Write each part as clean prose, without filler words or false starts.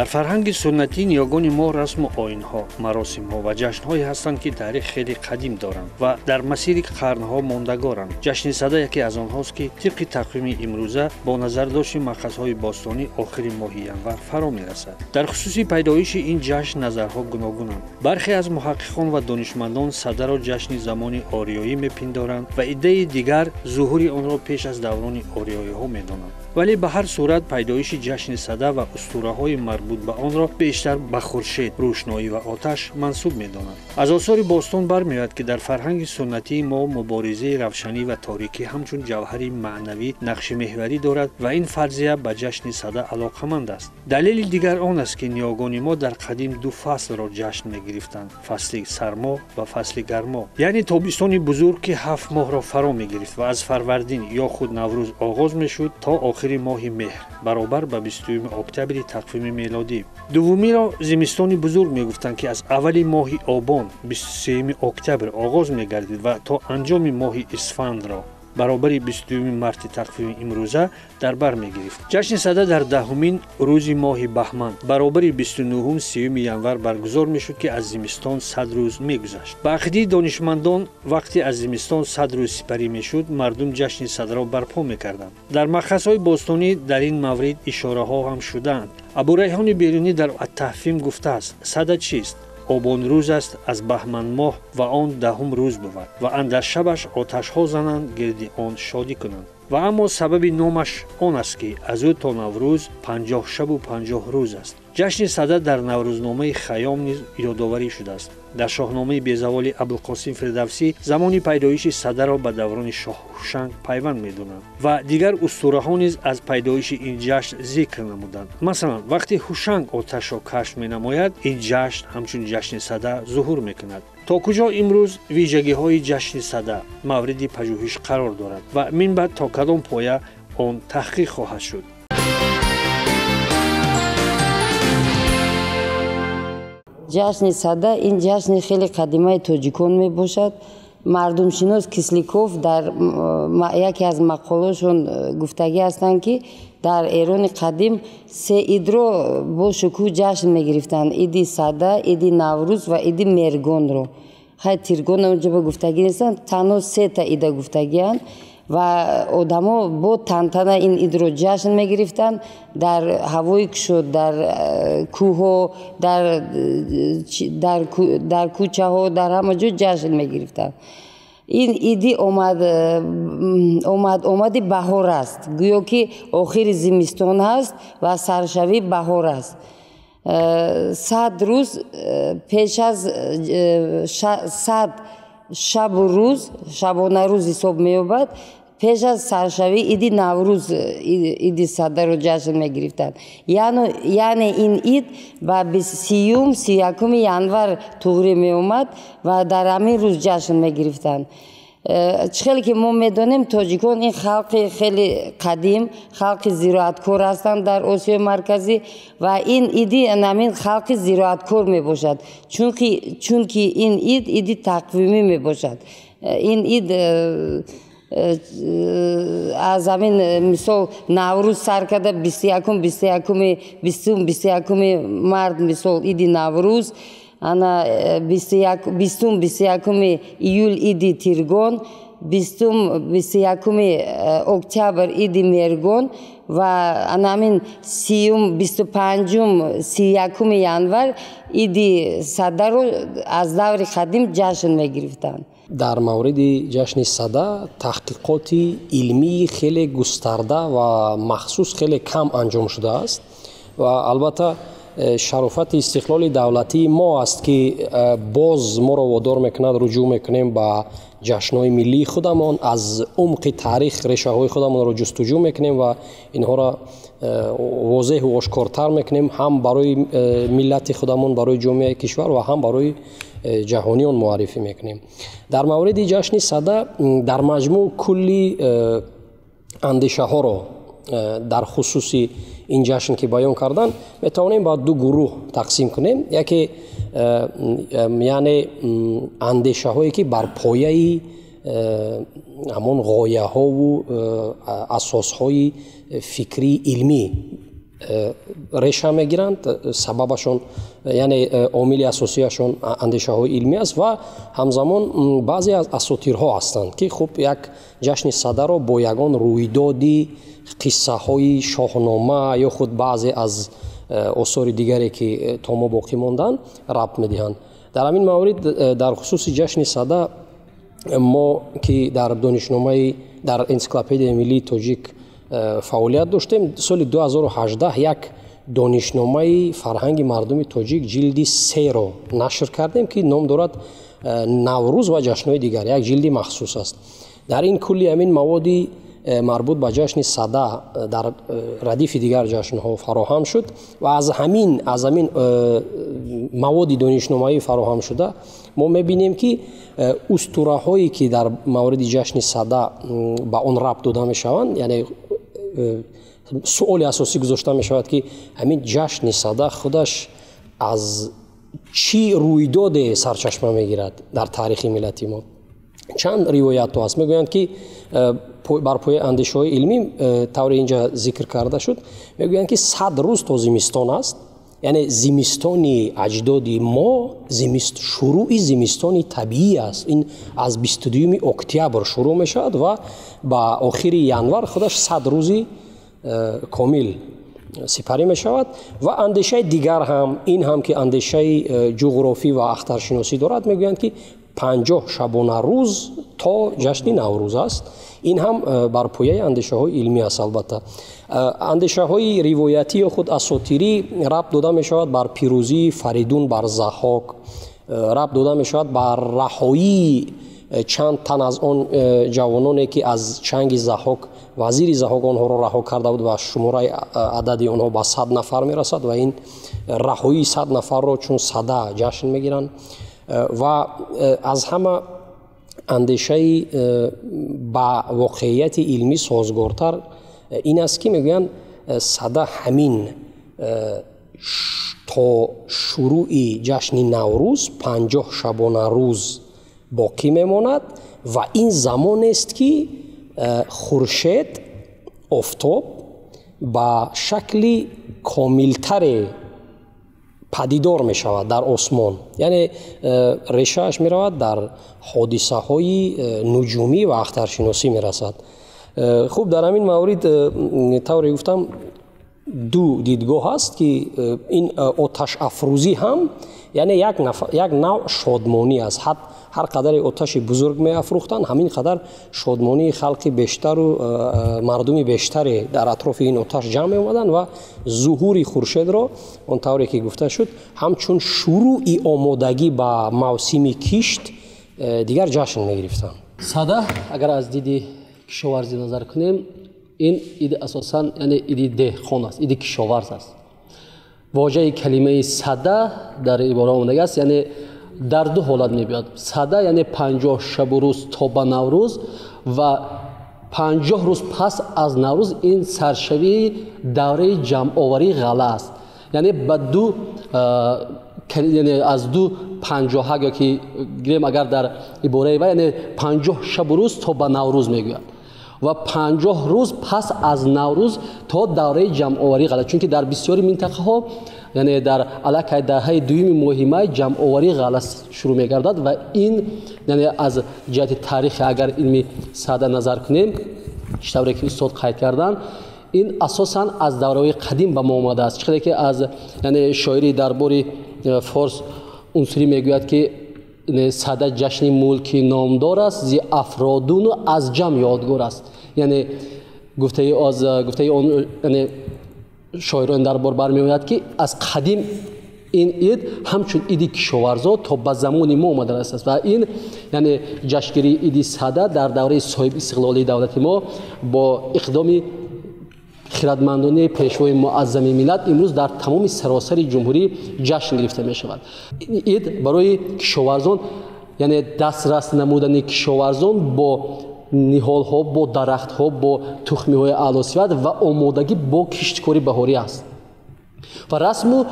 Дар фарҳанги суннатӣ ниёгони мо расму оинҳо, маросимҳо ва ҷашнҳое ҳастанд, ки таърих хеле қадим доранд ва дар масири қарнҳо мондагоранд. Ҷашни Сада яке аз онҳост, ки тибқи тақвими имрӯза бо назардошти мақсадҳои бостонӣ охири моҳи январ фаро мерасад. Дар хусуси пайдоиши ин ҷашн назарҳо гуногунанд. Бархе аз муҳаққиқон ва донишмандон Садаро ҷашни замони ориёӣ мепиндоранд ва иддаи дигар зуҳури онро пеш аз даврони ориёиҳо медонанд. Вале ба ҳар сурат пайдоиши ҷашни Сада ва устураҳои марбут ба онро бештар ба хуршед, рӯшноӣ ва оташ мансуб медонанд. Аз осори бостон бармеояд, ки дар фарҳанги суннатии мо муборизаи равшанӣ ва торикӣ ҳамчун ҷавҳари маънавӣ нақши меҳварӣ дорад ва ин фарзия ба ҷашни Сада алоқаманд аст. Далели дигар он аст, ки ниёгони мо дар қадим ду фаслро ҷашн мегирифтанд: фасли сармо ва фасли гармо, яъне тобистони бузург, ки 7 моҳро фаро мегирифт ва аз фарвардин ё худ Наврӯз оғоз мешуд то охири моҳи меҳр, баробар ба 20 октябри тақвими мелодӣ. Дуввумиро зимистони бузург мегуфтанд, ки аз аввали моҳи обон 23 октябр оғоз мегардид ва то анҷоми моҳи исфандро, баробари 22 марти тақвими имрӯза, дар бар мегирифт. Ҷашни Сада дар 10-умин рӯзи моҳи баҳман, баробари 29-30 январ баргузор мешуд, ки аз зимистон 100 рӯз мегузашт. Ба ақидаи донишмандон, вақте аз зимистон 100 рӯз сипарӣ мешуд, мардум ҷашни Садаро барпо мекарданд. Дар мақсадҳои бостонӣ дар ин маврид ишораҳо ҳам шудаанд. Абурайҳони Берунӣ дар Аттаҳфим гуфтааст: Сада чист? Обон рӯз аст аз баҳман моҳ ва он 10-ум рӯз бувад ва андар шабаш оташҳо зананд, гирди он шодӣ кунанд. Ва аммо сабаби номаш он аст, ки аз ӯ то Наврӯз 50 шабу 50 рӯз аст. Ҷашни Сада дар Наврӯзномаи Хайём низ ёдоварӣ шудааст. Дар шоҳномаи безаволи Абулқосим Фирдавсӣ замони пайдоиши Садаро ба даврони шоҳ Ҳушанг пайванд медонанд ва дигар устураҳо низ аз пайдоиши ин ҷашн зикр намуданд. Масалан, вақте Ҳушанг оташро кашф менамояд, ин ҷашн ҳамчун ҷашни Сада зуҳур мекунад. То куҷо имрӯз вижагиҳои ҷашни Сада мавриди пажӯҳиш қарор дорад ва минбаъд то кадом поя он таҳқиқ хоҳад шуд? Ҷашни Сада ин ҷашни хеле қадимаи тоҷикон мебошад. Мардумшинос Кисликов дар яке аз мақолашон гуфтагӣ ҳастанд, ки дар Эрони қадим се идро бо шукӯҳ ҷашн мегирифтанд: иди Сада, иди Наврӯз ва иди Мергонро. Хай, Тиргон онҷо ба гуфтагӣ нестанд, танҳо сета ида гуфтагианд ва одамо бо тантана ин идро ҷашн мегирифтанд. Дар ҳавои кушод, дар кӯҳҳо, дар кӯчаҳо, дар ҳама ҷо ҷашн мегирифтанд. Ин иди омади баҳор аст, гӯё ки охири зимистон ҳаст ва саршавии баҳор аст. 100 рӯз пеш аз 100 шабу рӯз, шабонарӯз ҳисоб меёбад, пеш аз саршавии иди Наврӯз иди Садаро ҷашн мегирифтанд. Яъне ин ид ба 30-31 январ туғрӣ меомад ва дар ҳамин рӯз ҷашн мегирифтанд. Чӣ хеле ки мо медонем, тоҷикон ин халқи хеле қадим, халқи зироаткор ҳастанд дар Осиёи Марказӣ ва ин иди ҳамин халқи зироаткор мебошад, чунки ин ид иди тақвимӣ мебошад. Ин ид аз ҳамин мисол Наврӯз сар карда 21, 20, 21 март, мисол иди Наврӯз, ана 20, 21 июл иди Тиргон, 20, 21 октябр иди Мергон ва ана ҳамин 30, 25, 31 январ иди Садаро аз даври қадим ҷашн мегирифтанд. Дар мавриди ҷашни Сада таҳқиқоти илмии хеле густарда ва махсус хеле кам анҷом шудааст ва албатта шарофати истиқлоли давлатии мо аст, ки боз моро водор мекунад руҷӯъ мекунем ба ҷашнҳои миллии худамон, аз умқи таърих решаҳои худамонро ҷустуҷӯ мекунем ва инҳоро возеҳу ошкортар мекунем ҳам барои миллати худамон, барои ҷомеаи кишвар ва ҳам барои ҷаҳониён муаррифӣ мекунем. Дар мавриди ҷашни Сада дар маҷмӯъ кулли андешаҳоро дар хусуси ин ҷашн ки баён кардан, метавонем ба ду гурӯҳ тақсим кунем. Яке яъне андешаҳое ки бар пояи ҳамон ғояҳову асосҳои фикрии илмӣ реша мегиранд, сабабашон, яъне омили асосияшон андешаҳои илмӣ аст ва ҳамзамон баъзе аз асотирҳо ҳастанд, ки хуб як ҷашни Садаро бо ягон рӯйдоди қиссаҳои Шоҳнома ё худ баъзе аз осори дигаре, ки то мо боқӣ монданд, рабт медиҳанд. Дар ҳамин маврид дар хусуси ҷашни Сада мо, ки дар донишномаи дар Энсиклопедияи миллии тоҷик фаъолият доштем, соли 2018 як донишномаи фарҳанги мардуми тоҷик ҷилди серо нашр кардем, ки ном дорад «Наврӯз ва ҷашнҳои дигар», як ҷилди махсус аст. Дар ин кулли ҳамин маводи марбут ба ҷашни Сада дар радифи дигар ҷашнҳо фароҳам шуд ва аз ҳамин маводи донишномаӣ фароҳам шуда мо мебинем, ки устураҳое, ки дар мавриди ҷашни Сада ба он рабт дода мешаванд, яъне суоли асосӣ гузошта мешавад, ки ҳамин ҷашни Сада худаш аз чӣ рӯйдоде сарчашма мегирад дар таърихи миллати мо. Чанд ривоятҳо аст. Мегӯянд, ки бар пояи андешаҳои илмӣ, тавре инҷа зикр карда шуд, мегӯянд, ки 100 рӯз то зимистон аст, яъне зимистони аҷдоди мо шурӯъи зимистони табиӣ аст. Ин аз 22 октябр шурӯъ мешавад ва ба охири январ худаш 100 рӯзи комил сипарӣ мешавад. Ва андешаи дигар ҳам ин ҳам, ки андешаи ҷуғрофӣ ва ахтаршиносӣ дорад, мегӯянд, ки 50 шабона рӯз то ҷашни Наврӯз аст. Ин ҳам бар пояи андешаҳои илмӣ аст. Албатта, андешаҳои ривоятӣ ё худ асотирӣ рабт дода мешавад бар пирӯзии Фаридун бар Заҳҳок, рабт дода мешавад бар раҳоии чанд тан аз он ҷавононе, ки аз чанги Заҳҳок, вазири Заҳҳок онҳоро раҳо карда буд ва шумораи адади онҳо ба 100 нафар мерасад ва ин раҳоии 100 нафарро чун Сада ҷашн мегиранд. Ва аз ҳама андешаи ба воқеияти илмӣ созгортар ин аст, ки мегӯянд, Сада ҳамин то шурӯъи ҷашни Наврӯз 50 шабона рӯз боқӣ мемонад ва ин замонест, ки хуршед, офтоб ба шакли комилтаре падидор мешавад дар осмон, яъне решааш меравад, дар ҳодисаҳои нуҷумӣ ва ахтаршиносӣ мерасад. Хуб, дар ҳамин маврид, тавре гуфтам, ду дидгоҳ аст, ки ин оташафрӯзӣ ҳам яъне як навъ шодмонӣ аст. Ҳар қадаре оташи бузург меафрӯхтанд, ҳамин қадар шодмонии халқи бештару мардуми бештаре дар атрофи ин оташ ҷамъ меомаданд ва зуҳури хуршедро, он тавре ки гуфта шуд, ҳамчун шурӯъи омодагӣ ба мавсими кишт дигар ҷашн мегирифтанд. Сада агар аз диди кишоварзӣ назар кунем, ин иди асосан, яъне иди деҳқон аст, иди кишоварз аст. Вожаи калимаи сада дар ибора омадагӣ аст, яъне дар ду ҳолат мебиёд. Сада яъне 50 шабу рӯз то ба Наврӯз ва 50 рӯз пас аз Наврӯз, ин саршавии давраи ҷамъоварии ғалла аст. Яъне ба ду, яъне аз ду панҷоҳак ё ки гирем агар дар ибораи ва, яъне 50 шабу рӯз то ба Наврӯз мегӯяд ва 50 рӯз пас аз Наврӯз то давраи ҷамъоварии ғалла, чунки дар бисёри минтақаҳо, яъне дар аллакай даҳаи дуюми моҳи май ҷамъоварии ғалла шурӯъ мегардад. Ва ин, яъне аз ҷиҳати таърихи агар илми сада назар кунем, чӣ тавре ки устод қайд карданд, ин асосан аз давраҳои қадим ба мо омадааст. Чӣ қадар ки аз, яъне шоири дарбори форс Унсурӣ мегӯяд, ки сада ҷашни мулки номдор аст, зи афродуну аз ҷам ёдгор аст. Яъне гуфтаи аз гуфтаи он, яъне шоирон дарбор бармеояд, ки аз қадим ин ид ҳамчун иди кишоварзо то ба замони мо омада расааст. Ва ин, яъне ҷашнгирии иди Сада дар давраи соҳиби истиқлолии давлати мо бо иқдоми хирадмандонаи пешвои муаззами миллат имрӯз дар тамоми саросари ҷумҳурӣ ҷашн гирифта мешавад. Ид барои кишоварзон, яъне дастрас намудани кишоварзон бо ниҳолҳо, бо дарахтҳо, бо тухмиҳои аълосифат ва омодагӣ бо кишткори баҳорӣ аст. Ва расму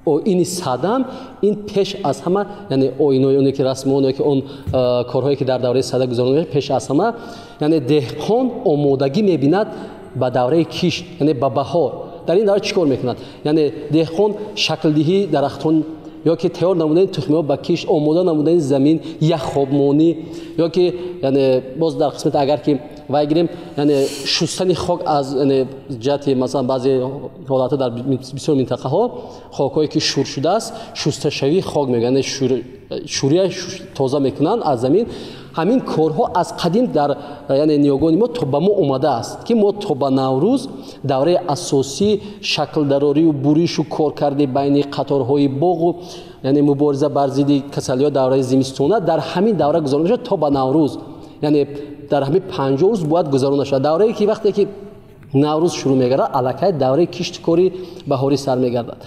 оини садам ин пеш аз ҳама, яъне оинои оне ки расму оне ки он корҳое ки дар давраи сада гузаронида мешавад, пеш аз ҳама, яъне деҳқон омодагӣ мебинад ба давраи кишт, яъне ба баҳор. Дар ин давра чӣ кор мекунад? Яъне деҳқон шаклдиҳии дарахтон ё ки тайёр намудани тухмиҳо ба кишт, омода намудани замин, яхобмонӣ, ё ки яъне боз дар қисмати агар ки вай гирем, яъне шустани хок аз ҷиҳати масалан баъзе ҳолатҳо дар бисёр минтақаҳо хокҳое ки шур шудааст, шусташавии хок мегӯянд, яъне шӯрия тоза мекунанд аз замин. Ҳамин корҳо аз қадим дар яъне ниёгони мо то ба мо омадааст, ки мо то ба Наврӯз давраи асосии шаклдарорию буришу коркарди байни қаторҳои боғу яъне мубориза бар зидди касалиҳо давраи зимистона дар ҳамин давра гузаронда мешавад то ба Наврӯз. Яъне дар ҳамин 50 рӯз бояд гузаронда шавад. Даврае ки вақте ки Наврӯз шурӯъ мегардад, аллакай давраи киштикори баҳорӣ сар мегардад.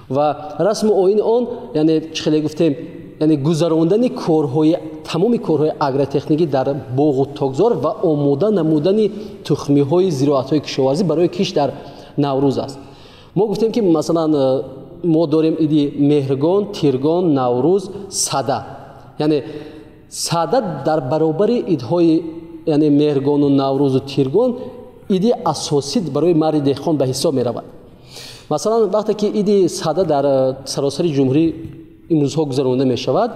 Ва расму оини он, яъне чӣ хеле гуфтем, яъне гузарондани корҳои тамоми корҳои агротехникӣ дар боғу токзор ва омода намудани тухмиҳои зироатҳои кишоварзӣ барои кишт дар Наврӯз аст. Мо гуфтем ки масалан мо дорем иди Меҳргон, Тиргон, Наврӯз, Сада. Яъне Сада дар баробари идҳои яъне Меҳргону Наврӯзу Тиргон иди асосӣ барои марди деҳқон ба ҳисоб меравад. Масалан вақте ки иди Сада дар саросари ҷумҳурӣ имрӯзҳо гузаронда мешавад,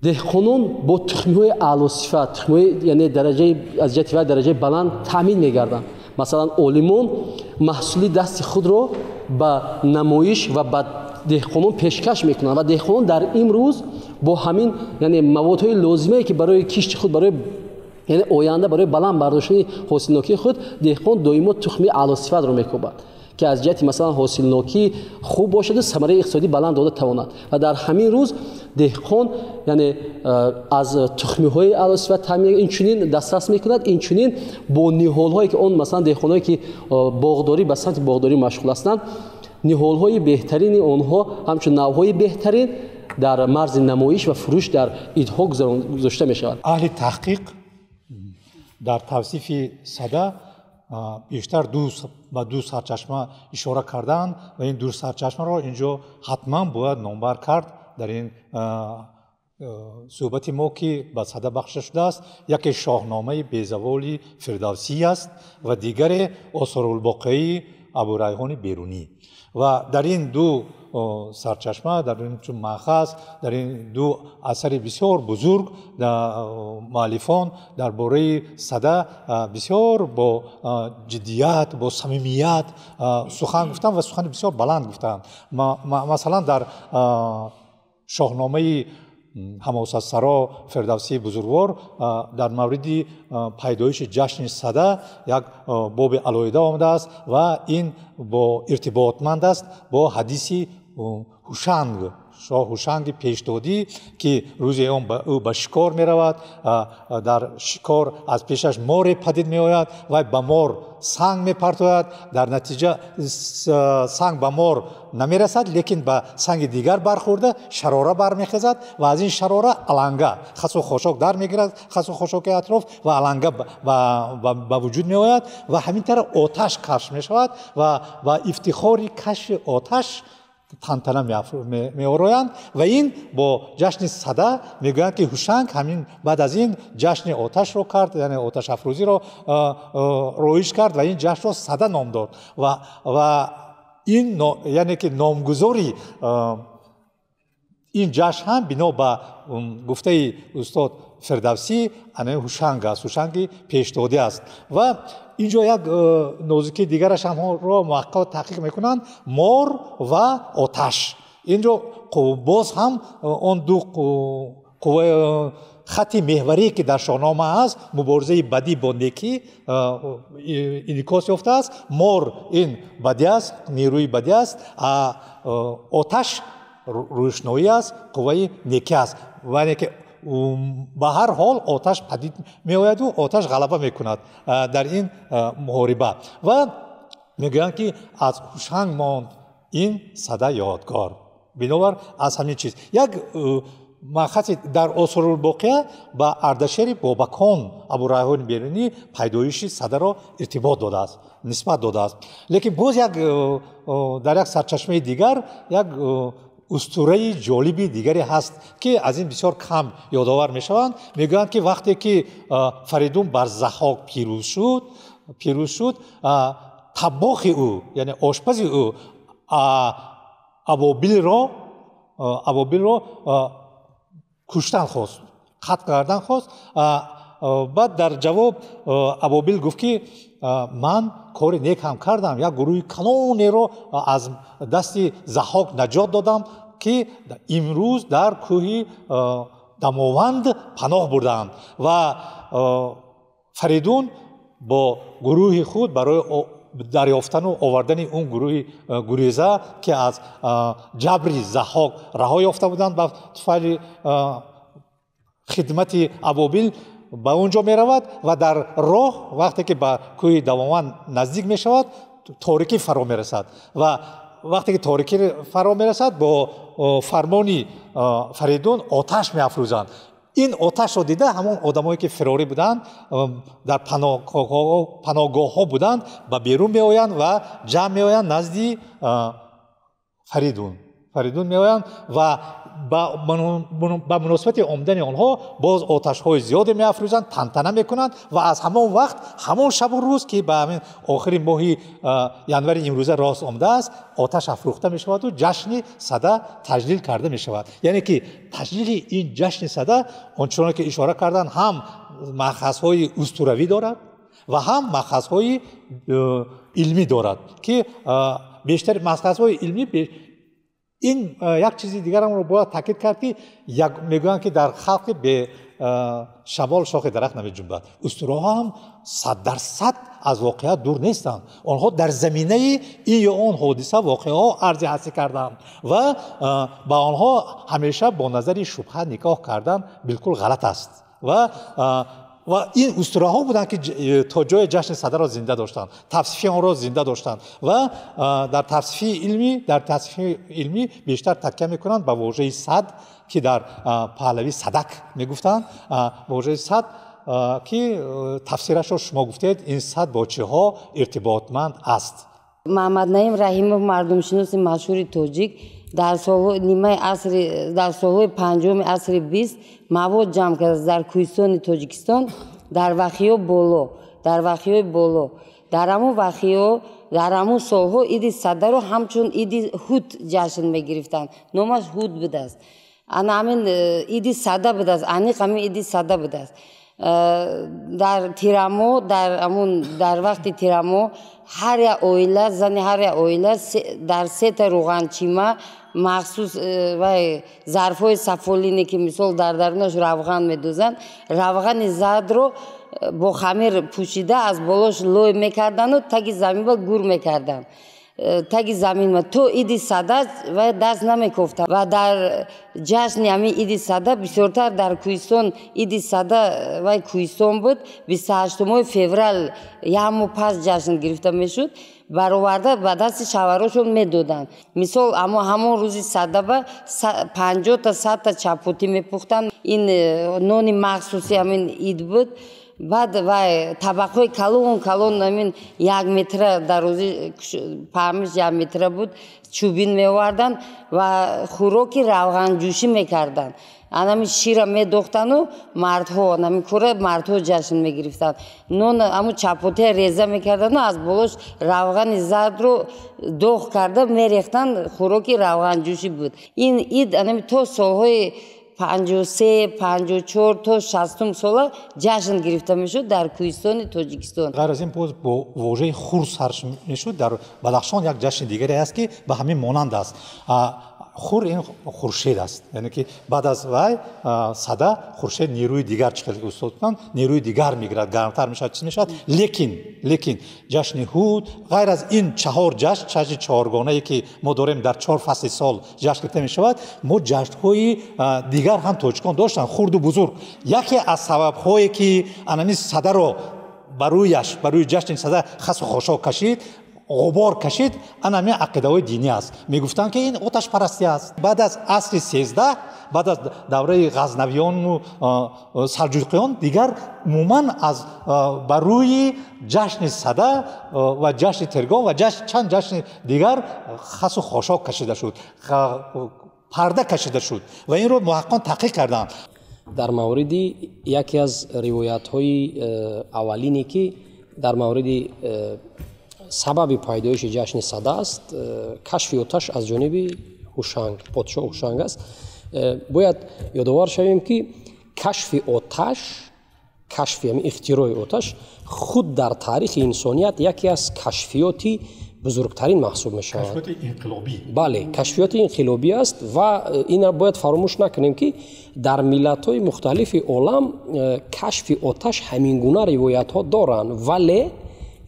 деҳқонон бо тухмиҳои аълосифат, тухмиҳои яъне дараҷаи аз ҷиҳати вай дараҷаи баланд таъмин мегарданд. Масалан олимон маҳсули дасти худро ба намоиш ва ба деҳқонон пешкаш мекунанд ва деҳқонон дар имрӯз бо ҳамин яъне маводҳои лозимае ки барои кишти худ, барои яъне оянда, барои баланд бардоштани ҳосилнокии худ деҳқон доимо тухмии аълосифатро мекӯбад, ки аз ҷиҳати масалан ҳосилнокӣ хуб бошаду самараи иқтисодӣ баланд дода тавонад. Ва дар ҳамин рӯз деҳқон яъне аз тухмиҳои аълосифат таъмин инчунин дастрас мекунад, инчунин бо ниҳолҳое ки он масалан деҳқонҳое ки боғдорӣ ба самти боғдорӣ машғул ҳастанд, ниҳолҳои беҳтарини онҳо ҳамчун навъҳои беҳтарин дар марзи намоиш ва фурӯш дар идҳо гузошта мешавад. Аҳли таҳқиқ дар тавсифи Сада бештар ба ду сарчашма ишора карданд ва ин ду сарчашмаро инҷо ҳатман бояд номбар кард дар ин суҳбати мо, ки ба Сада бахшида шудааст. Яке Шоҳномаи безаволи Фирдавсӣ аст ва дигаре Осорулбоқияи Абурайҳони Берунӣ. Ва дар ин ду сарчашма, дар ин чун манхаз, дар ин ду асари бисёр бузург муаллифон дар бораи Сада бисёр бо ҷиддият, бо самимият сухан гуфтанд ва сухани бисёр баланд гуфтанд. Масалан дар Шоҳномаи ҳамосасаро Фирдавсии бузургвор дар мавриди пайдоиши ҷашни Сада як боби алоҳида омадааст ва ин бо иртиботманд аст бо ҳадиси Ҳушанг, шоҳ Ҳушанги пешдодӣ, ки рӯзе ӯ ба шикор меравад. Дар шикор аз пешаш море падид меояд ва ба мор санг мепартояд. Дар натиҷа санг ба мор намерасад, лекин ба санги дигар бархӯрда шарора бармехезад ва аз ин шарора аланга, хасу хошок дар мегирад, хасу хошоки атроф ва аланга ба вуҷуд меояд ва ҳамин тараф оташ кашф мешавад ва ба ифтихори кашфи оташ тантана меороянд. Ва ин бо ҷашни Сада мегӯянд, ки Ҳушанг ҳамин баъд аз ин ҷашни оташро кард, яъне оташафрӯзиро роиш кард ва ин ҷашнро Сада ном дод. Ва ин яъне ки номгузори ин ҷашн ҳам бино ба гуфтаи устод Фирдавсӣ ана Ҳушанг аст, Ҳушанги пешдодӣ аст. Ва инҷо як нозукии дигараш ҳамро муҳаққиқот таҳқиқ мекунанд: мор ва оташ. Инҷо боз ҳам он ду хати меҳварие ки дар Шоҳнома аст, муборизаи бадӣ бо некӣ инъикос ёфтааст. Мор ин бадӣ аст, нерӯи бадӣ аст, оташ рӯшноӣ аст, қувваи некӣ аст. Яъне ки ба ҳар ҳол оташ падид меояду оташ ғалаба мекунад дар ин муҳориба. Ва мегӯянд, ки аз Ҳушанг монд ин Сада ёдгор. Бинобар аз ҳамин чиз як манхаси дар Осорулбоқия ба Ардашери Бобакон Абурайҳони Берунӣ пайдоиши Садаро иртибот додааст, нисбат додааст. Лекин боз як дар як сарчашмаи дигар як устураи ҷолиби дигаре ҳаст, ки аз ин бисёр кам ёдовар мешаванд. Мегӯянд, ки вақте ки Фаридун бар Заҳҳок пирӯз шуд, Таббохи ӯ, яъне ошпази ӯ Абобилро куштан хост, қатл кардан хост. Баъд дар ҷавоб Абобил гуфт, ки ман кори нек ҳам кардам, як гурӯҳи калонеро аз дасти Заҳҳок наҷот додам, ки имрӯз дар кӯҳи Дамованд паноҳ бурдаанд. Ва Фаридун бо гурӯҳи худ барои дарёфтану овардани он гурӯҳи гуреза, ки аз ҷабри Заҳҳок раҳо ёфта буданд, ба туфайли хидмати Абобил ба он ҷо меравад. Ва дар роҳ, вақте ки ба кӯҳи Дамованд наздик мешавад, торикӣ фаро мерасад. Ва вақте ки торикӣ фаро мерасад, бо фармони Фаридун оташ меафрӯзанд. Ин оташро дида, ҳамон одамое, ки фирорӣ буданд, дар паноҳгоҳҳо буданд, ба берун меоянд ва ҷамъ меоянд назди Фаридун меоянд. Ва ба муносибати омадани онҳо боз оташҳои зиёде меафрӯзанд, тантана мекунанд. Ва аз ҳамон вақт, ҳамон шабу рӯз, ки ба ҳамин охири моҳи январи имрӯза рост омадааст, оташ афрӯхта мешаваду ҷашни Сада таҷлил карда мешавад. Яъне ки таҷлили ин ҷашни Сада, ончуноне ки ишора карданд, ҳам маъхазҳои устуравӣ дорад ва ҳам маъхазҳои илмӣ дорад, ки бештари маъхазҳои илмӣ. Ин як чизи дигарамро бояд таъкид кард, ки мегӯянд, ки дар халқи бе шамол шохи дарахт намеҷунбад. Устураҳо ҳам 100% аз воқеат дур нестанд. Онҳо дар заминаи ин ё он ҳодиса, воқеаҳо арзи ҳастӣ карданд ва ба онҳо ҳамеша бо назари шубҳа нигоҳ кардан билкул ғалат аст. Ва ин устураҳо буданд, ки то ҷои ҷашни Садаро зинда доштанд, тавсифи онро зинда доштанд. Ва дар тавсифи илмӣ бештар такя мекунанд ба вожаи сад, ки дар паҳлавӣ садак мегуфтанд, вожаи сад, ки тафсирашро шумо гуфтед, ин сад бо чиҳо иртиботманд аст. Маҳмаднаим Раҳимов, мардумшиноси машҳури тоҷик, дар солҳои нимаи асри, дар солҳои 50-уми асри 20 мавод ҷамъ кардааст дар кӯҳистони Тоҷикистон, дар Вахиё боло, дар Вахиёи боло. Дар ҳамун Вахиё дар ҳамун солҳо иди Садаро ҳамчун иди Ҳуд ҷашн мегирифтанд. Номаш Ҳуд будааст. Ана ҳамин иди Сада будааст, аниқ ҳамин иди Сада будааст. Дар тирамо, дар ҳамун, дар вақти тирамо ҳар як оила, зани ҳар як оила дар сета рӯғанчима махсус вай зарфҳои сафолине, ки мисол дар дарунаш равған медозанд, равғани зардро бо хамир пӯшида, аз болош лой мекарданду таги заминба гур мекарданд. Таги замин то иди Сада вай даст намекофтанд. Ва дар ҷашни ҳамин иди Сада бисёртар дар кӯҳистон, иди Сада вай кӯҳистон буд, 28-уми феврал, як моҳ пас ҷашн гирифта мешуд, бароварда ба дасти шавҳарошон медоданд. Мисол, амо ҳамон рӯзи Садаба 50-та, 100-та чапотӣ мепухтанд. Ин нони махсуси ҳамин ид буд. Баъд вай табақҳои калон калон, ҳамин як метра дарозӣ, паҳмиш як метра буд, чӯбин меоварданд ва хӯроки равғанҷӯшӣ мекарданд. Анами шира медохтану мардҳо, анами кора мардҳо ҷашн мегирифтанд. Нон, ҳамун чапотия реза мекардану аз болош равғани зардро доғ карда мерехтанд. Хӯроки равғанҷӯшӣ буд ин ид. Анами то солҳои 53, 54 то 60-ум сола ҷашн гирифта мешуд дар кӯҳистони Тоҷикистон. Ғайр аз ин, боз бо вожаи хур сар мешуд. Дар Бадахшон як ҷашни дигаре аст, ки ба ҳамин монанд аст. Хур ин хуршед аст, яъне ки баъд аз вай Сада хуршед нерӯи дигар, чӣ хеле устод гуфтанд, нерӯи дигар мегирад, гармтар мешавад, чиз мешавад. Лекин ҷашни Ҳуд, ғайр аз ин чаҳор ҷашн, ҷашни чаҳоргонае, ки мо дорем, дар чор фасли сол ҷашн гирифта мешавад, мо ҷашнҳои дигар ҳам тоҷикон доштанд, хурду бузург. Яке аз сабабҳое, ки анами Садаро ба рӯяш, ба рӯи ҷашни Сада хасу хошок кашид, ғубор кашид, ана ҳамин ақидаҳои динӣ аст. Мегуфтанд, ки ин оташпарастӣ аст. Баъд аз асри 13, баъд аз давраи ғазнавиёну салҷуқиён, дигар умуман аз ба рӯи ҷашни Сада ва ҷашни Тиргон ва чанд ҷашни дигар хасу хошок кашида шуд, парда кашида шуд ва инро муҳаққиқон таҳқиқ карданд. Дар мавриди яке аз ривоятҳои аввалине, ки дар мавриди Сабаби пайдоиши ҷашни Сада аст кашфи оташ аз ҷониби Ҳушанг, подшоҳ Ҳушанг аст. Бояд ёдовар шавем, ки кашфи оташ, кашфи ҳамин ихтирои оташ худ дар таърихи инсоният яке аз кашфиёти бузургтарин маҳсуб мешавад. Бале, кашфиёти инқилобӣ аст ва инро бояд фаромӯш накунем, ки дар миллатҳои мухталифи олам кашфи оташ ҳамин гуна ривоятҳо доранд, вале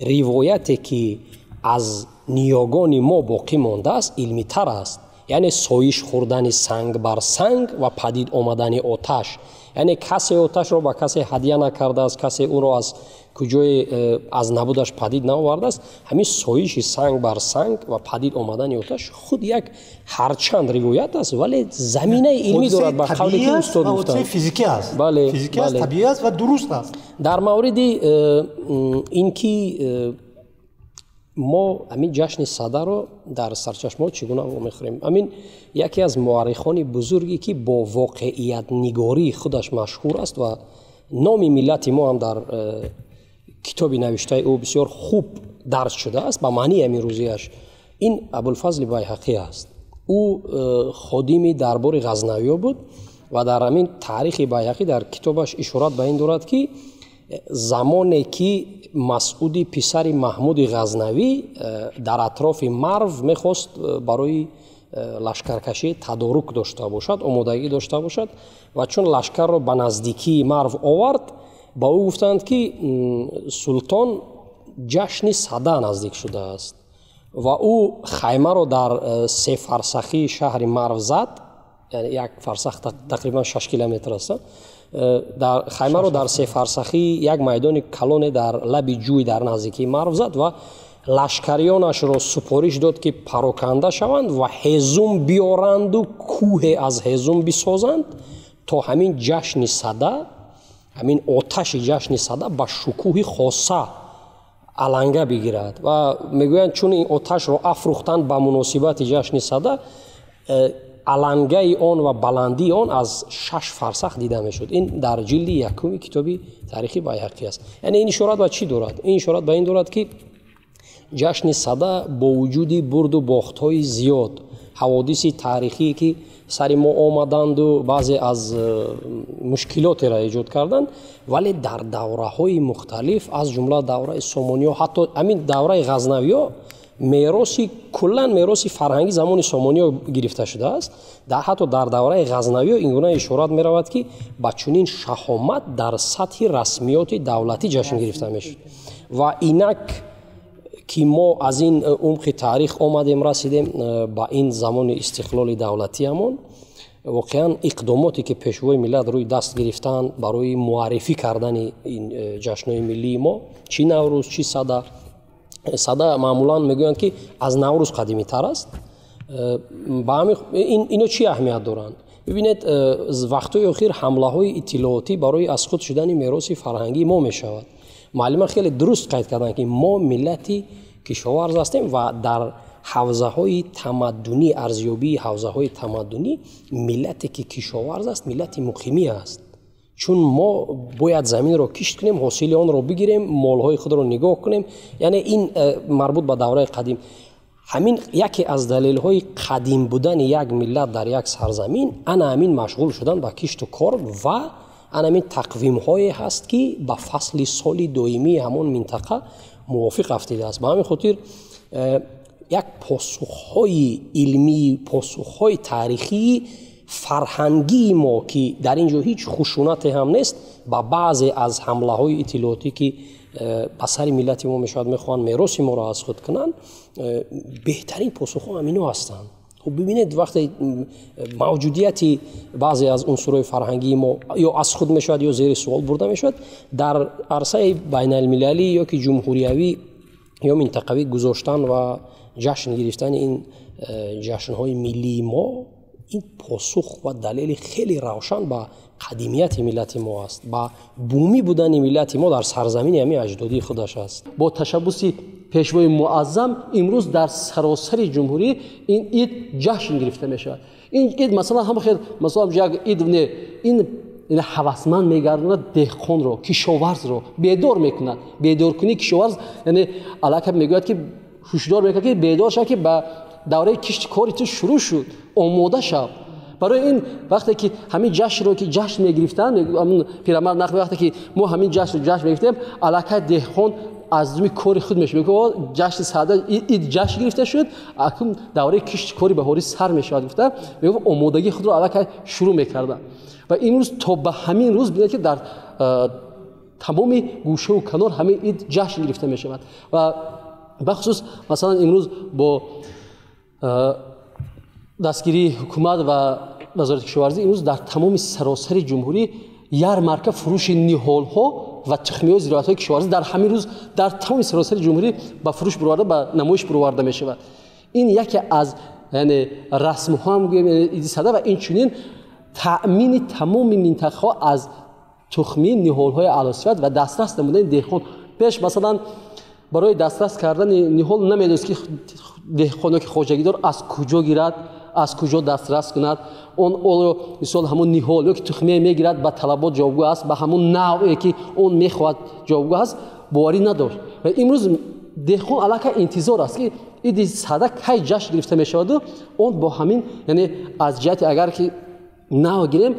ривояте, ки аз ниёгони мо боқӣ мондааст, илмитар аст, яъне соиш хӯрдани санг бар санг ва падид омадани оташ. Яъне касе оташро ба касе ҳадя накардааст, касе ӯро аз куҷое аз набудаш падид наовардааст. Ҳамин соиши санг бар санг ва падид омадани оташ худ як ҳарчанд ривоят аст, вале заминаи илмӣ дорад, ба қавле ки устод гуфтанд. Физикӣ аст. Бале, физикӣ аст, табиӣ аст ва дуруст аст. Дар мавриди ин ки мо ҳамин ҷашни Садаро дар сарчашмаҳо чӣ гуна вомехӯрем, ҳамин яке аз муаррихони бузурге, ки бо воқеиятнигории худаш машҳур аст ва номи миллати мо ҳам дар китоби навиштаи ӯ бисёр хуб дарҷ шудааст ба маънии ҳамин рӯзиаш, ин Абулфазли Байҳақӣ аст. Ӯ ходими дарбори Ғазнавиё буд ва дар ҳамин таърихи Байҳақӣ дар китобаш ишорат ба ин дорад, ки замоне ки Масъуди писари Маҳмуди Ғазнавӣ дар атрофи Марв мехост барои лашкаркашӣ тадорук дошта бошад, омодагӣ дошта бошад, ва чун лашкарро ба наздикии Марв овард, ба ӯ гуфтанд, ки султон, ҷашни Сада наздик шудааст, ва ӯ хаймаро дар 3 фарсахии шаҳри Марв зад, як фарсах тақрибан 6 километр аст. Дар хаймаро дар 3 фарсахии як майдони калоне дар лаби ҷӯй дар наздикии Марв зад ва лашкариёнашро супориш дод, ки пароканда шаванд ва ҳезум биёранду кӯҳе аз ҳезум бисозанд, то ҳамин ҷашни Сада, ҳамин оташи ҷашни Сада ба шукӯҳи хоса аланга бигирад. Ва мегӯянд, чун ин оташро афрӯхтанд ба муносибати ҷашни Сада, алангаи он ва баландии он аз 6 фарсах дида мешуд. Ин дар ҷилди якуми китоби таърихи Байҳақӣ аст. Яъне ин ишорат ба чӣ дорад? Ин ишорат ба ин дорад, ки ҷашни Сада бо вуҷуди бурду бохтҳои зиёд, ҳаводиси таърихие, ки сари мо омаданду баъзе аз мушкилотеро эҷод карданд, вале дар давраҳои мухталиф, аз ҷумла давраи Сомониё, ҳатто ҳамин давраи Ғазнавиё, мероси куллан мероси фарҳангӣ замони Сомониё гирифта шудааст. Ҳатто дар давраи Ғазнавиё ин гуна ишорат меравад, ки ба чунин шаҳомат дар сатҳи расмиёти давлатӣ ҷашн гирифта мешуд. Ва инак ки мо аз ин умқи таърих омадем, расидем ба ин замони истиқлоли давлатиамон, воқеан иқдомоте, ки Пешвои миллат рӯи даст гирифтанд барои муаррифӣ кардани ин ҷашнҳои миллии мо, чӣ Наврӯз, чӣ Сада. Сада маъмулан мегӯянд, ки аз Наврӯз қадимитар аст. Ино чӣ аҳамият доранд? Бибинед, вақтҳои охир ҳамлаҳои иттилоотӣ барои аз худ шудани мероси фарҳангии мо мешавад. Муаллима хеле дуруст қайд карданд, ки мо миллати кишоварз ҳастем ва дар ҳавзаҳои тамаддунӣ, арзёбии ҳавзаҳои тамаддунӣ, миллате, ки кишоварз аст, миллати муқимӣ аст, чун мо бояд заминро кишт кунем, ҳосили онро бигирем, молҳои худро нигоҳ кунем. Яъне ин марбут ба давраи қадим, ҳамин яке аз далелҳои қадим будани як миллат дар як сарзамин ана ҳамин машғул шудан ба кишту кор ва ана ҳамин тақвимҳое ҳаст, ки ба фасли соли доимии ҳамон минтақа мувофиқ афтидааст. Ба ҳамин хотир як посухҳои илмӣ, посухҳои таърихии фарҳангии мо, ки дар ин ҷо ҳеҷ хушунате ҳам нест, ба баъзе аз ҳамлаҳои иттилоотӣ, ки ба сари миллати мо мешавад, мехоҳанд мероси моро аз худ кунанд, беҳтарин посухҳо ҳамино ҳастанд. Хуб, бибинед, вақте мавҷудияти баъзе аз унсурҳои фарҳангии мо ё аз худ мешавад, ё зери суол бурда мешавад, дар арсаи байналмилалӣ ё ки ҷумҳуриявӣ ё минтақавӣ гузоштан ва ҷашн гирифтани ин ҷашнҳои миллии мо, ин посух ва далели хеле равшан ба қадимияти миллати мо аст, ба бумӣ будани миллати мо дар сарзамини ҳамин аҷдодии худаш аст. Бо ташаббуси Пешвои муаззам имрӯз дар саросари ҷумҳурӣ ин ид ҷашн гирифта мешавад. Ин ид, масалан, ҳама хел, масалан, як ид не, ин яъне ҳавасманд мегардонад деҳқонро, кишоварзро бедор мекунад. Бедоркунии кишоварз яъне аллакай мегӯяд ки ҳушдор мекунад, ки бедор шав, ки ба давраи кишти кори ту шурӯъ шуд, омода шав. Барои ин вақте ки ҳамин ҷашнро ки ҷашн мегирифтанд, пирамард нақл, вақте ки мо ҳамин ҷашнро ҷашн мегирифтем, аллакай деҳқон аз думи кори худ мешуд. Мегуфт ҷашни Сада, ид ҷашн гирифта шуд, акнун давраи кишти кори баҳорӣ сар мешавад, гуфта мегуфт, омодагии худро аллакай шурӯъ мекарданд. Ва имрӯз то ба ҳамин рӯз бинед, ки дар тамоми гӯшаву канор ҳамин ид ҷашн гирифта мешавад. Ва бахусус масалан имрӯз бо дастгирии ҳукумат ва вазорати кишоварзӣ имрӯз дар тамоми саросари ҷумҳурӣ ярмарка фурӯши ниҳолҳо ва тухмиҳои зироатҳои кишоварзӣ дар ҳамин рӯз дар тамоми саросари ҷумҳурӣ ба фурӯш бироварда, ба намоиш бироварда мешавад. Ин яке аз яъне расмҳо ҳам гӯем иди Сада ва инчунин таъмини тамоми минтақаҳо аз тухмии ниҳолҳои аълосифат ва дастрас намудани деҳқон. Пеш масалан барои дастрас кардани ниҳол намедонист, ки деҳқоно ки хоҷагидор аз куҷо гирад, аз куҷо дастрас кунад. Он оло мисол ҳамон ниҳол ё ки тухмия мегирад, ба талабот ҷавобгӯ аст, ба ҳамон навъе ки он мехоҳад ҷавобгӯ аст, боварӣ надошт. Ва имрӯз деҳқон аллакай интизор аст, ки иди Сада кай ҷашн гирифта мешаваду он бо ҳамин, яъне аз ҷиҳати агар ки нав гирем,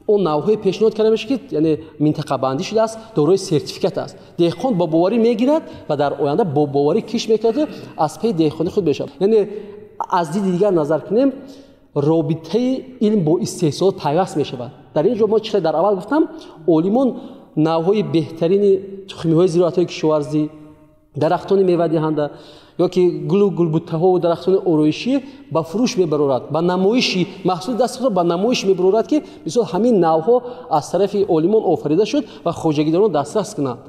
он навъҳое пешниҳод карда мешавад, ки яъне минтақабандӣ шудааст, дорои сертификат аст. Деҳқон бо боварӣ мегирад ва дар оянда бо боварӣ киш мекунад, аз паи деҳқони худ мешавад. Яъне аз диди дигар назар кунем, робитаи илм бо истеҳсолот пайваст мешавад. Дар ин ҷо мо чӣ дар аввал гуфтам, олимон навъҳои беҳтарини тухмиҳои зироатҳои кишоварзӣ, дарахтони мевадиҳанда ё ки гулу гулбуттаҳову дарахтони ороишӣ ба фурӯш мебарорад, ба намоиши маҳсули дасти худро ба намоиш мебарорад, ки мисол ҳамин навъҳо аз тарафи олимон офарида шуд ва хоҷагидорон дастрас кунанд.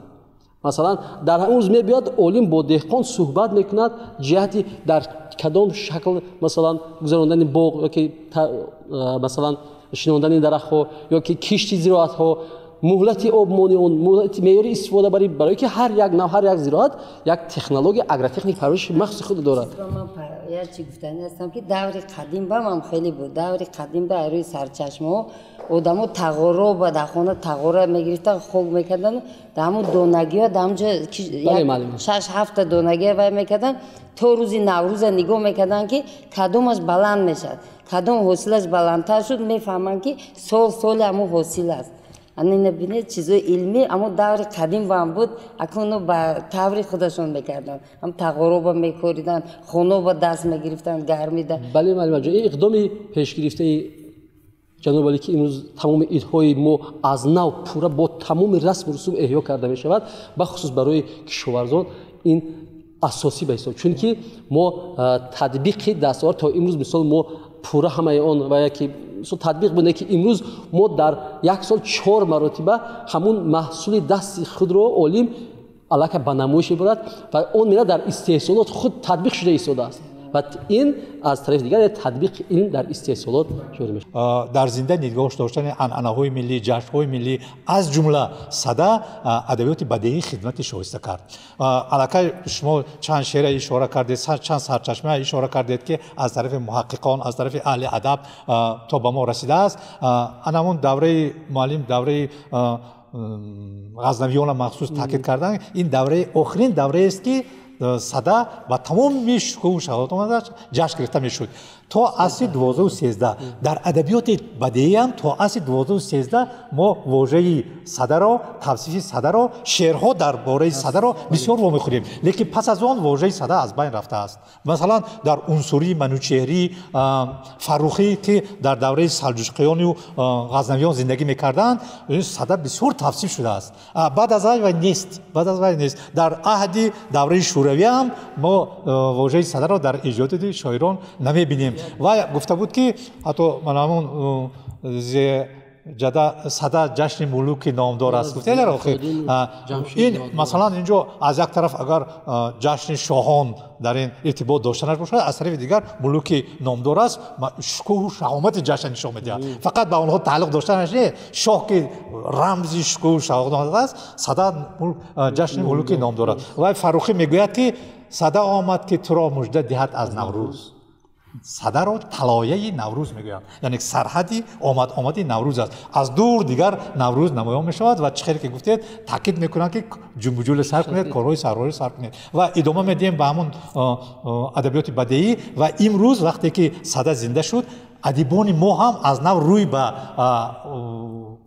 Масалан дар ҳамон рӯз мебиёд олим бо деҳқон суҳбат мекунад ҷиҳати дар кадом шакл масалан гузарондани боғ ё ки масалан шинондани дарахтҳо ё ки кишти зироатҳо, муҳлати обмонии он, муҳлати меъёри истифода барои ки ҳар як нав, ҳар як зироат як технология, агротехник парвариши махсуси худ дорад. Ман як чи гуфтанӣ ҳастам, ки даври қадим ба ман хеле буд. Даври қадим ба рӯи сарчашмаҳо одамо тағоро ба дар хона тағора мегирифтан, хок мекардан, дар ҳамун донагиҳо дар ҳамунҷо 6-7 донагиҳо вай мекардан, то рӯзи Наврӯза нигоҳ мекарданд, ки кадомаш баланд мешавад, кадом ҳосилаш баландтар шуд, мефаҳманд, ки сол соли ҳамун ҳосил аст. Ана бинед, чизои илмӣ аммо даври қадим баам буд, акнун ба таври худашон мекарданд, ҳам тағороба мекориданд, хоноба даст мегирифтанд гармида. Бале, маълимаҷон, ин иқдоми пешгирифтаи ҷаноби олӣ, ки имрӯз тамоми идҳои мо аз нав пурра бо тамоми расму русум эҳё карда мешавад, бахусус барои кишоварзон ин асосӣ ба ҳисоб, чунки мо татбиқи дастовард то имрӯз мисол мо пурра ҳамаи он ва яки татбиқ буде, ки имрӯз мо дар як сол 4 маротиба ҳамун маҳсули дасти худро олим аллакай ба намоиш мебарад ва он мера дар истеҳсолот худ татбиқ шуда истодааст. Ва ин аз тарафи дигар татбиқи илм дар истеҳсолот ҷорӣ мешавад. Дар зинда нигоҳ доштани анъанаҳои миллӣ, ҷашнҳои миллӣ, аз ҷумла Сада, адабиёти бадеӣ хидмати шоиста кард. Аллакай шумо чанд шеъра ишора кардед, чанд сарчашма ишора кардед, ки аз тарафи муҳаққиқон, аз тарафи аҳли адаб то ба мо расидааст. Анамон давраи муаллим, давраи ғазнавиёна махсус таъкид кардан, ин давраи охирин давраест, ки Сада ба тамоми шукӯҳу шаҳват омадаш ҷашн гирифта мешуд. То асри 12-13 дар адабиёти бадеиам то асри 12-13 мо вожаи Садаро, тавсифи Садаро, шеърҳо дар бораи Садаро бисёр вомехӯрем, лекин пас аз он вожаи Сада аз байн рафтааст. Масалан дар Унсурӣ, Манучеҳрӣ, Фаррухӣ, ки дар давраи салҷуқиёну ғазнавиён зиндагӣ мекарданд, Сада бисёр тавсиф шудааст. Баъд аз вай нест, баъд аз вай нест. Дар аҳди давраи шӯравиам мо вожаи Садаро дар эҷодоти шоирон намебинем. Ва гуфта буд, ки ҳатто манамун ҷада Сада ҷашни мулуки номдор аст, гуфта дар охир. Ин масалан инҷо аз як тараф агар ҷашни шоҳон дар ин иртибот доштанаш бошад, аз тарафи дигар мулуки номдор аст, шукӯҳу шаҳомати ҷашн нишон медиҳад. Фақат ба онҳо тааллуқ доштанаш не, шоҳ ки рамзи шукӯҳу шаҳомат аст, Сада ҷашни мулуки номдор аст. Ва Фаррухӣ мегӯяд, ки Сада омад, ки туро мужда диҳад аз Наврӯз. Садаро талояи Наврӯз мегӯянд, яъне сарҳади омад-омади Наврӯз аст. Аз дур дигар Наврӯз намоён мешавад ва чӣ хеле ки гуфтед, таъкид мекунанд, ки ҷумбуҷӯле сар кунед, корҳои сарҳоро сар кунед. Ва идома медиҳем ба ҳамон адабиёти бадеӣ. Ва имрӯз вақте ки Сада зинда шуд, адибони мо ҳам аз нав рӯй ба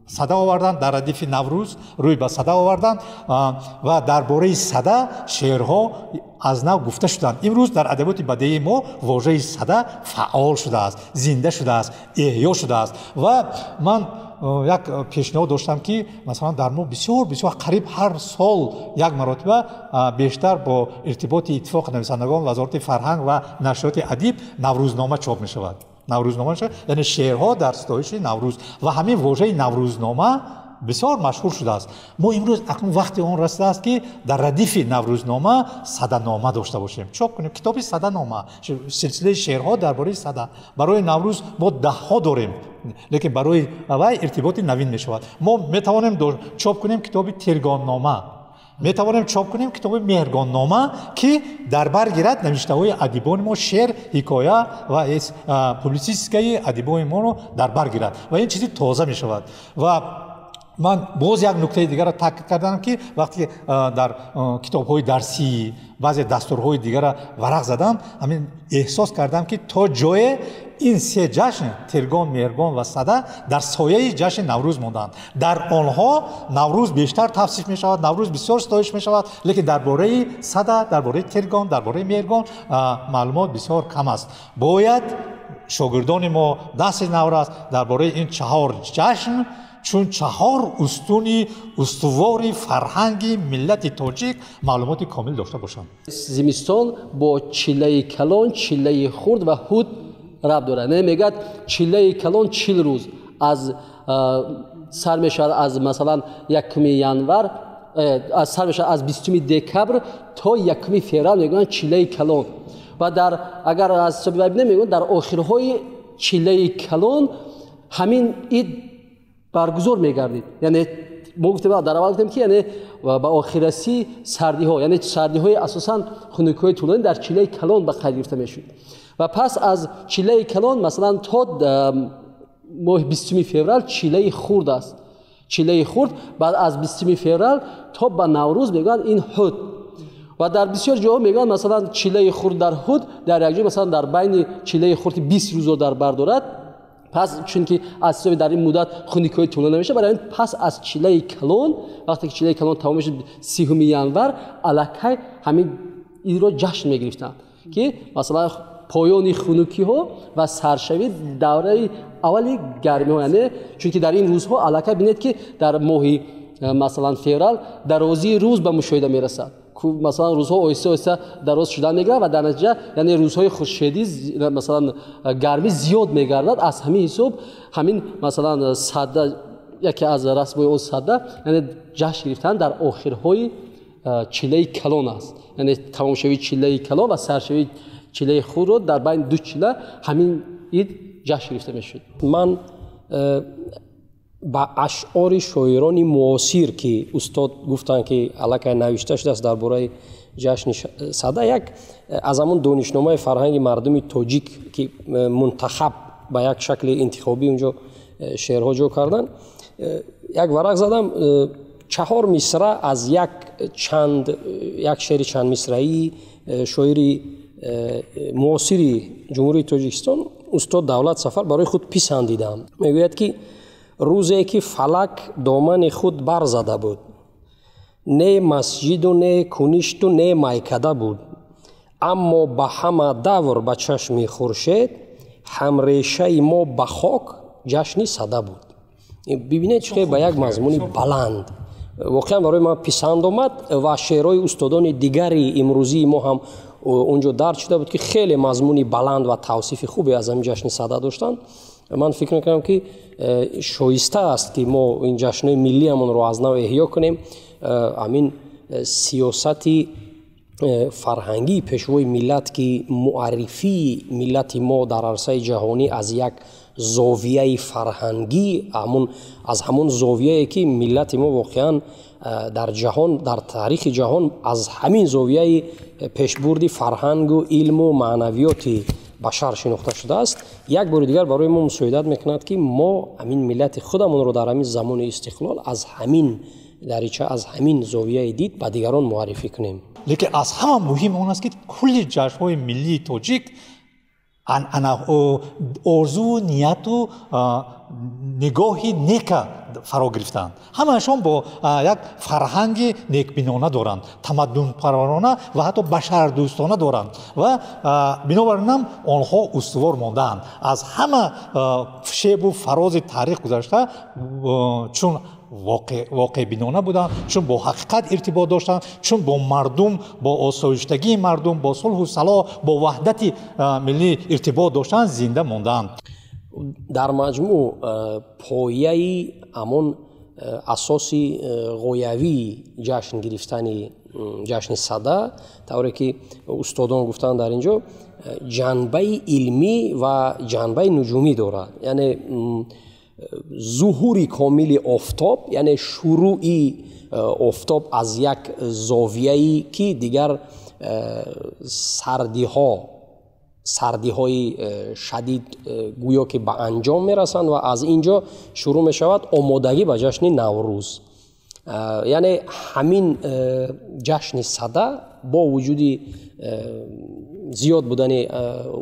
Сада оварданд, дар радифи Наврӯз рӯй ба Сада оварданд ва дар бораи Сада шеърҳо аз нав гуфта шуданд. Имрӯз дар адабиёти бадеии мо вожаи Сада фаъол шудааст, зинда шудааст, эҳё шудааст. Ва ман як пешниҳод доштам, ки масалан дар мо бисёр бисёр қариб ҳар сол як маротиба бештар бо иртиботи Иттифоқи нависандагон, Вазорати фарҳанг ва нашриёти Адиб Наврӯзнома чоп мешавад. Наврӯзнома, яъне шеърҳо дар ситоиши Наврӯз, ва ҳамин вожаи Наврӯзнома бисёр машҳур шудааст. Мо имрӯз акнун вақти он расидааст, ки дар радифи Наврӯзнома Саданома дошта бошем, чоп кунем китоби Саданома, силсилаи шеърҳо дар бораи Сада. Барои Наврӯз мо даҳҳо дорем, лекин барои вай иртиботи навин мешавад. Мо метавонем чоп кунем китоби Тиргоннома, метавонем чоп кунем китоби Меҳргоннома, ки дар бар гирад навиштаҳои адибони мо, шеър, ҳикоя ва публитсистикаи адибони моро дар бар гирад ва ин чизи тоза мешавад. Ва ман боз як нуктаи дигарро таъкид кардам, ки вақте дар китобҳои дарсӣ баъзе дастурҳои дигарро варақ задам, ҳамин эҳсос кардам, ки то ҷое ин се ҷашн, Тиргон, Меҳргон ва Сада, дар сояи ҷашни Наврӯз монданд. Дар онҳо Наврӯз бештар тавсиф мешавад, Наврӯз бисёр ситоиш мешавад, лекин дар бораи Сада, дар бораи Тиргон, дар бораи Меҳргон маълумот бисёр кам аст. Бояд шогирдони мо, насли наврас, дар бораи ин чаҳор ҷашн чун чаҳор устуни устувори фарҳанги миллати тоҷик маълумоти комил дошта бошанд. Зимистон бо чиллаи калон, чиллаи хурд ва ҳуд рабт дорад. Не, мегӯяд, чиллаи калон 40 рӯз аз сар мешавад, аз масалан 1 январ аз сар мешавад, аз 20 декабр то 1 феврал мегӯянд чиллаи калон. Ва дар агар аз ҳисоби бибинем, мегӯянд, дар охирҳои чиллаи калон ҳамин ид баргузор мегардид. Яъне мо гуфтем, дар аввал гуфтем, ки яъне ба охиррасии сардиҳо, яъне сардиҳои асосан хунукиҳои тӯлонӣ дар чиллаи калон ба қайд гирифта мешуд. Ва пас аз чиллаи калон масалан то моҳи 20 феврал чиллаи хурд аст. Чиллаи хурд баъд аз 20 феврал то ба Наврӯз мегӯянд ин ҳуд. Ва дар бисёр ҷоҳо мегӯянд, масалан чиллаи хурд дар ҳуд, дар як ҷой масалан дар байни чиллаи хурд 20 рӯзро дар бар дорад. Пас чунки аз ҳисоби дар ин муддат хунукиҳои тӯлонӣ намешавад, барои ҳамин пас аз чиллаи калон, вақте ки чиллаи калон тамом мешуд 30 январ, аллакай ҳамин идро ҷашн мегирифтанд, ки масалан поёни хунукиҳо ва саршавии давраи аввали гармиҳо. Яъне чунки дар ин рӯзҳо аллакай бинед, ки дар моҳи масалан феврал дарозии рӯз ба мушоҳида мерасад. Масалан рӯзҳо оҳиста оҳиста дароз шудан мегирад ва дар натиҷа яъне рӯзҳои хуршедӣ, масалан гармӣ зиёд мегардад. Аз ҳамин ҳисоб ҳамин масалан Сада, яке аз расмҳои он Сада, яъне ҷашн гирифтан дар охирҳои чиллаи калон аст. Яъне тамомшавии чиллаи калон ва саршавии чиллаи хурдро дар байни ду чилла ҳамин ид ҷашн гирифта мешуд. Ман ба ашъори шоирони муосир, ки устод гуфтанд, ки аллакай навишта шудааст дар бораи ҷашни Сада, як аз ҳамон донишномаи фарҳанги мардуми тоҷик, ки мунтахаб ба як шакли интихобӣ унҷо шеърҳо ҷо карданд, як варақ задам, чаҳор мисра аз як чанд як шеъри чандмисраии шоири муосири Ҷумҳурии Тоҷикистон устод Давлат Сафар барои худ писандидам. Мегӯяд, ки рӯзе ки фалак домани худ барзада буд, не масҷиду не куништу не майкада буд, аммо ба ҳама давр ба чашми хуршед ҳамрешаи мо ба хок ҷашни Сада буд. Бибинед, чӣ ба як мазмуни баланд воқеан барои ман писанд омад. Ва шеърҳои устодони дигари имрӯзии мо ҳам унҷо дарҷ шуда буд, ки хеле мазмуни баланд ва тавсифи хубе аз ҳамин ҷашни Сада доштанд. Ман фикр мекунам, ки шоиста аст, ки мо ин ҷашнҳои миллиамонро аз нав эҳё кунем. Ҳамин сиёсати фарҳангии пешвои миллат, ки муаррифии миллати мо дар арсаи ҷаҳонӣ аз як зовияи фарҳангӣ, аз ҳамон зовияе ки миллати мо воқеан дар ҷаҳон, дар таърихи ҷаҳон аз ҳамин зовияи пешбурди фарҳангу илму маънавиёти башар шинохта шудааст, як бори дигар барои мо мусоидат мекунад, ки мо ҳамин миллати худамонро дар ҳамин замони истиқлол аз ҳамин дарича, аз ҳамин зовияи дид ба дигарон муаррифӣ кунем. Лекин аз ҳама муҳим он аст, ки кулли ҷашнҳои миллии тоҷик орзуву нияту нигоҳи нека фаро гирифтаанд. Ҳамаашон бо як фарҳанги некбинона доранд, тамаддунпарварона ва ҳатто башардӯстона доранд ва бинобар инам онҳо устувор мондаанд. Аз ҳама шебу фарози таърих гузашта, чун воқеъбинона буданд, чун бо ҳақиқат иртибот доштанд, чун бо мардум, бо осоиштагии мардум, бо сулҳу салоҳ, бо ваҳдати миллӣ иртибот доштанд, зинда мондаанд. Дар маҷмӯъ пояи ҳамон асоси ғоявии ҷашн гирифтани ҷашни Сада, тавре ки устодон гуфтанд, дар ин ҷо ҷанбаи илмӣ ва ҷанбаи нуҷумӣ дорад, яъне зуҳури комили офтоб, яъне шурӯи офтоб аз як зовияе ки дигар сардиҳои шадид гӯё ки ба анҷом мерасанд ва аз ин ҷо шурӯъ мешавад омодагӣ ба ҷашни Наврӯз. Яъне ҳамин ҷашни Сада бо вуҷуди зиёд будани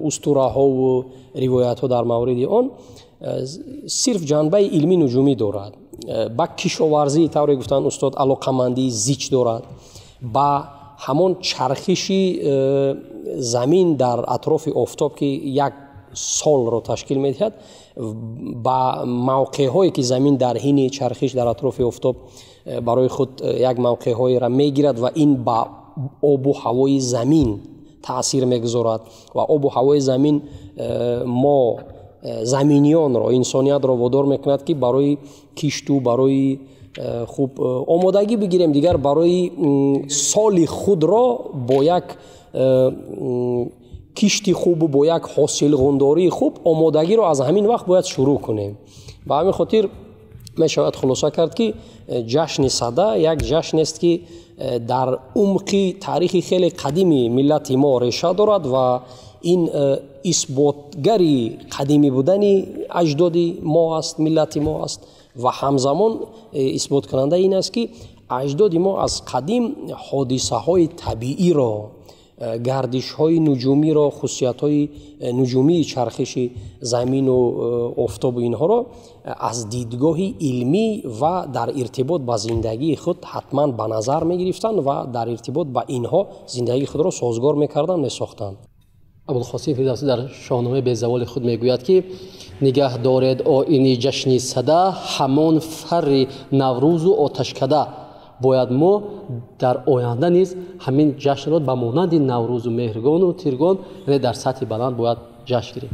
устураҳову ривоятҳо дар мавриди он, сирф ҷанбаи илмӣ нуҷумӣ дорад, ба кишоварзӣ, тавре гуфтанд устод, алоқамандии зич дорад, ба ҳамон чархиши замин дар атрофи офтоб, ки як солро ташкил медиҳад, ба мавқеъҳое ки замин дар ҳини чархиш дар атрофи офтоб барои худ як мавқеъҳоеро мегирад ва ин ба обу ҳавои замин таъсир мегузорад ва обу ҳавои замин мо заминиёнро, инсониятро водор мекунад, ки барои кишту барои хуб омодагӣ бигирем, дигар барои соли худро бо як кишти хубу бо як ҳосилғундории хуб омодагиро аз ҳамин вақт бояд шурӯъ кунем. Ба ҳамин хотир мешавад хулоса кард, ки ҷашни Сада як ҷашнест, ки дар умқи таърихи хеле қадими миллати мо реша дорад ва ин исботгари қадимӣ будани аҷдоди мо аст, миллати мо аст ва ҳамзамон исботкунандаи ин аст, ки аҷдоди мо аз қадим ҳодисаҳои табииро, гардишҳои нуҷумиро, хусусиятҳои нуҷумии чархиши замину офтобу инҳоро аз дидгоҳи илмӣ ва дар иртибот ба зиндагии худ ҳатман ба назар мегирифтанд ва дар иртибот ба инҳо зиндагии худро созгор мекарданд, месохтанд. Абулқосим Фирдавсӣ дар Шоҳномаи безаволи худ мегӯяд, ки нигаҳ доред оини ҷашни Сада, ҳамон фарри Наврӯзу оташкада. Бояд мо дар оянда низ ҳамин ҷашнро ба монанди Наврӯзу Меҳргону Тиргон, яъне дар сатҳи баланд бояд ҷашн гирем.